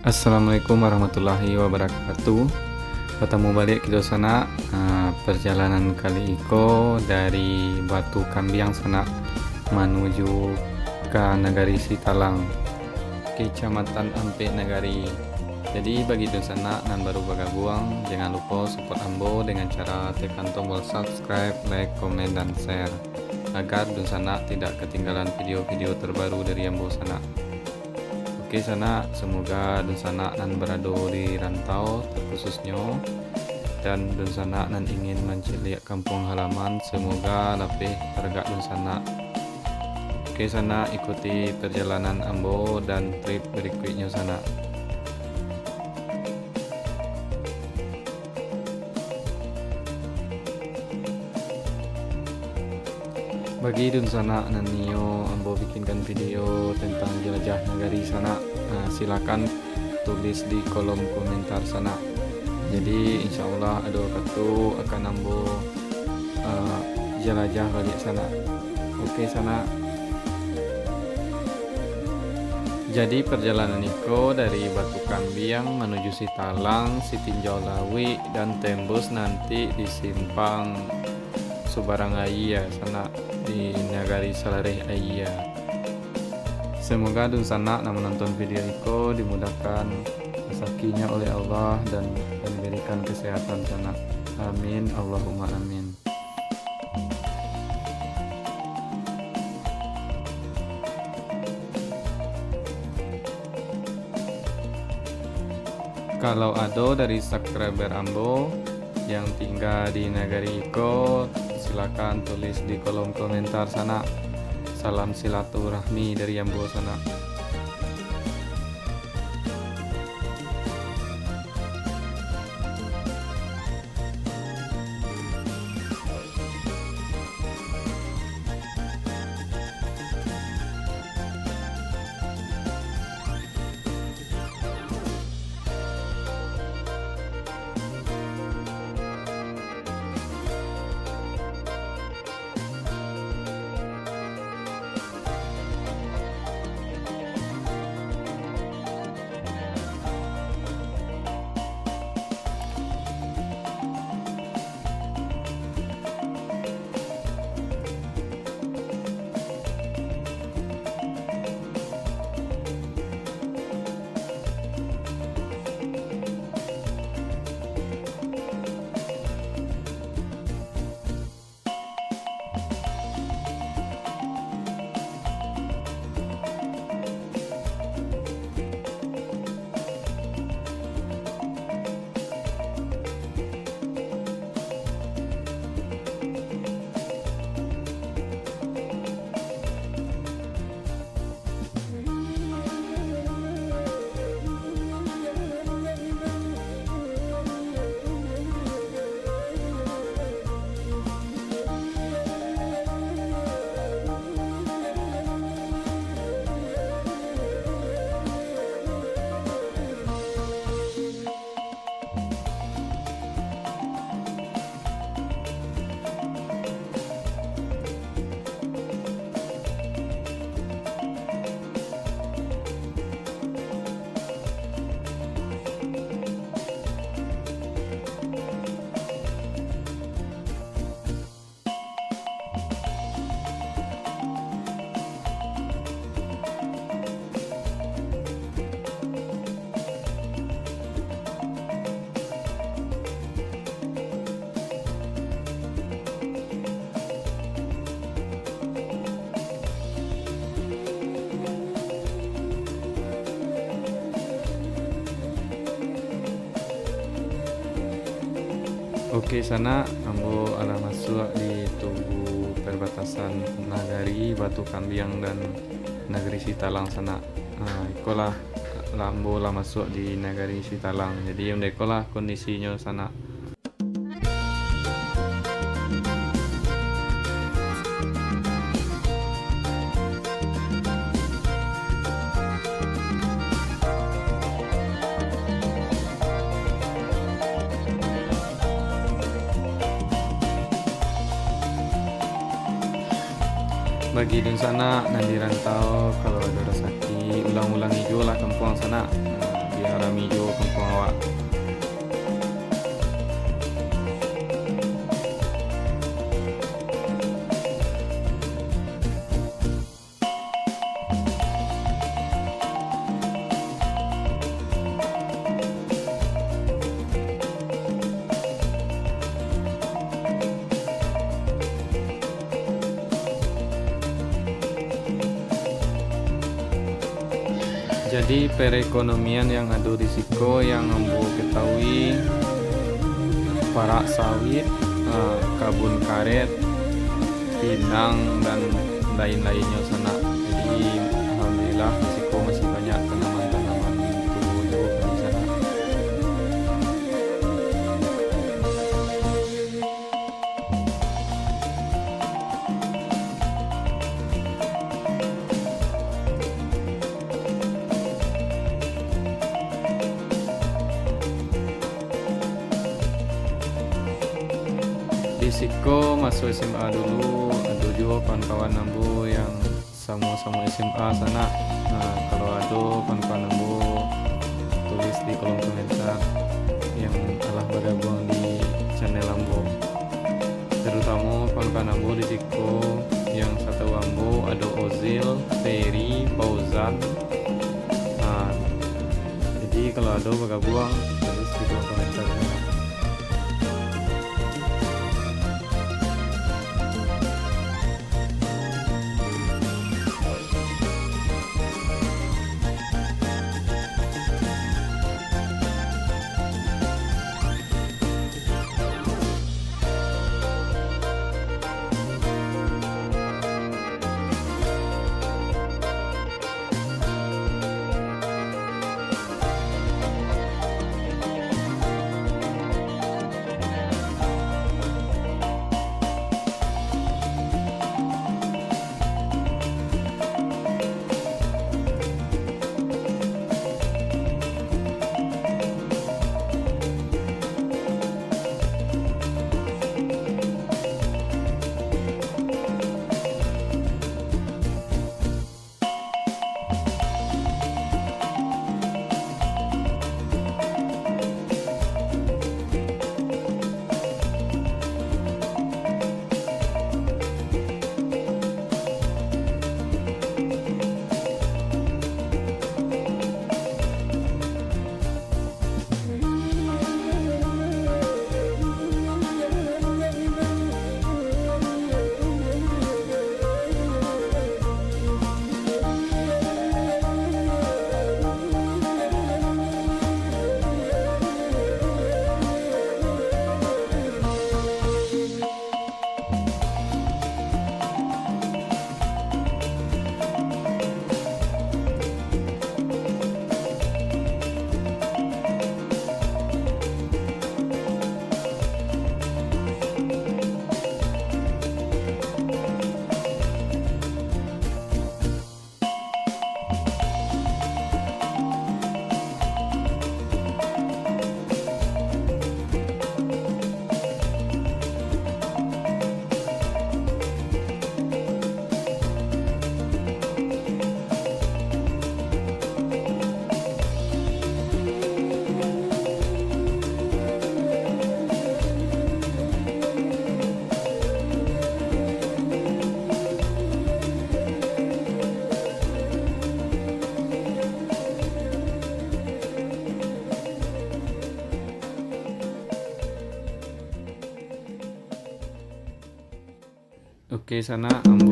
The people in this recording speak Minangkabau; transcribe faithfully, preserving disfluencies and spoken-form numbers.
Assalamualaikum warahmatullahi wabarakatuh. Batamu baliak kito sanak, ah, parjalanan kali iko dari Batu Kambiang sanak manuju ka Nagari Sitalang, Kecamatan Ampek Nagari. Jadi bagi dunsanak nan baru bagabuang, jangan lupo support ambo dengan cara tekan tombol subscribe, like, komen, dan share, agar dunsanak tidak ketinggalan video-video terbaru dari ambo sanak. Oke sanak, semoga dunsanak nan barado di rantau terkhususnyo, dan dunsanak nan ingin mancaliak kampuang halaman, semoga lapeh taragak dunsanak. Oke sanak, ikuti perjalanan ambo dan trip berikutnyo sanak. Bagi dunsanak nan nio ambo bikinkan video tentang jelajah nagari sanak, ah, silakan tulis di kolom komentar sanak. Jadi insya Allah ado wakatu akan ambo, ah, jelajah baliak sanak. Oke sanak. Jadi parjalanan iko dari Batu Kambiang manuju Sitalang, Sitinjau Lauik, dan tembus nanti di simpang Subarang Aia sanak, di Nagari Salareh Aia. Semoga dunsanak nan manonton video iko dimudahkan rezakinyo oleh Allah dan diberikan kesehatan sanak. Amin, Allahumma amin. Kalau ado dari subscriber ambo yang tingga di nagari iko, silakan tulis di kolom komentar sanak. Salam silaturahmi dari ambo sanak. Oke, sanak, ambo alah masuak di tugu perbatasan Nagari Batu Kambiang dan Nagari Sitalang, sanak. Ah, ikolah, lah ambo lah masuak di Nagari Sitalang. Jadi, ondeh ikolah kondisinyo, sanak. Bagi dunsanak nan di rantau, kalau ado rasaki, ulang-ulangi juo lah kampuang sanak. Rami juo kampuang awak. Jadi, perekonomian yang ado di siko yang ambo ketahui, parak sawit, ah, kabun karet, pinang, dan lain-lainnyo sanak. Jadi, alhamdulillah, di siko masih banyak tanaman-tanaman tumbuah juo di sanak. Di siko, maso S M A dulu, ado juo kawan-kawan ambo yang samo-samo S M A sanak. Nah, kalau ado kawan-kawan ambo, tulis di kolom komentar yang alah bagabuang di channel ambo. Tarutamo kawan-kawan ambo di siko, yang satau ambo ado Ozil, Ferry, Fauzan. Nah, jadi kalau ado bagabuang, tulis di kolom komentar sanak. Oke, sanak, ambo